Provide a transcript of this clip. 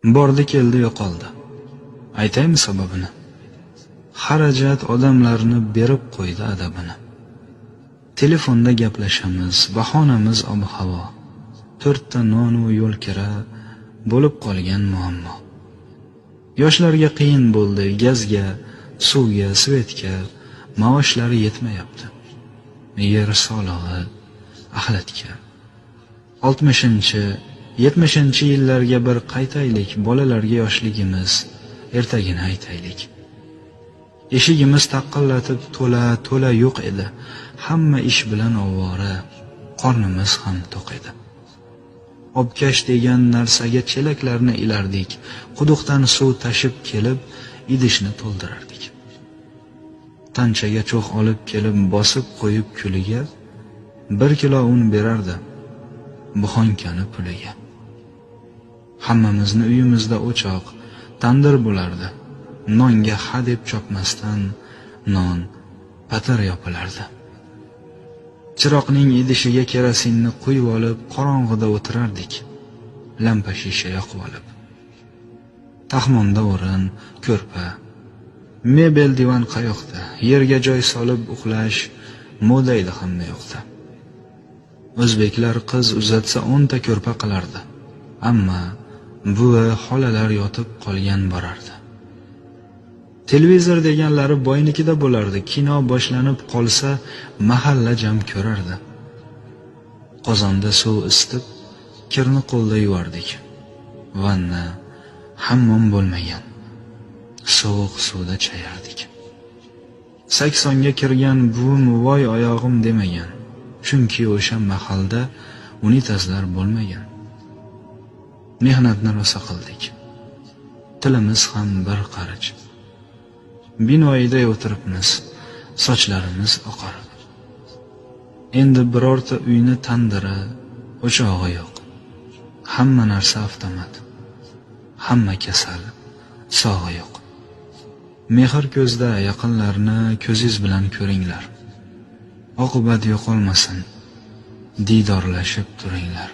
Bordi keldi yo'qoldi. Aytaymi sababini? Xarajat odamlarni berib qo'ydi adabini. Telefonda gaplashamiz, bahonamiz ob-havo. To'rtta nonu yo'l kira bo'lib qolgan muammo. Yoshlarga qiyin bo'ldi, gazga, suvga, svetga maoshlari yetmayapti. Yer solig'i, axlatga. 60-, 70-yillarga bir qaytaylik, bolalarga yoshligimiz ertagini aytaylik. Eshigimiz taqillatib to'la to'la yo'q edi. Hamma ish bilan ovora, qornimiz ham to'q edi. Obkash degan narsaga chelaklarni ilardik, quduqdan suv tashib kelib idishni to'ldirardik. Tanchaga cho'g' olib kelib bosib qo'yib kuliga 1 kilo un berardi buxonkani puliga. Hammamizni uyimizda o'choq, tandir bo'lardi. Nonga ha deb chopmasdan non patir yopilardi. Chiroqning idishiga kerosinni quyib olib, qorong'ida o'tirardik. Lampa shisha yoqib olib. Taxmonda o'rin, ko'rpa, mebel divan qayoqda? Yerga joy solib uxlash moda edi hamma yoqda. O'zbeklar qiz uzatsa 10 ta ko'rpa qilardi. Amma buvi xolalar yotib qolgan borardi. Televizor deganlari boynikida bo'lardi. Kino boshlanib qolsa mahalla jam ko'rardi. Qozonda suv isitib, kirni qo'lda yuvardik. Vanna, hammom bo'lmagan. Sovuq suvda chayardik. 80ga kirgan buvim voy oyog'im demagan. Chunki o'sha mahalda unitazlar bo'lmagan. Mehnatni rosa qildik. Tilimiz ham bir qarich. Binoyiday o'tiribmiz, sochlarimiz oqarib. Endi birorta uyni tandiri, o'chog'i yo'q. Hamma narsa avtomat. Hamma kasal, sog'i yo'q. Mehr ko'zda yaqinlarni ko'zingiz bilan ko'ringlar. Oqibat yo'qolmasin, diydorlashib turinglar.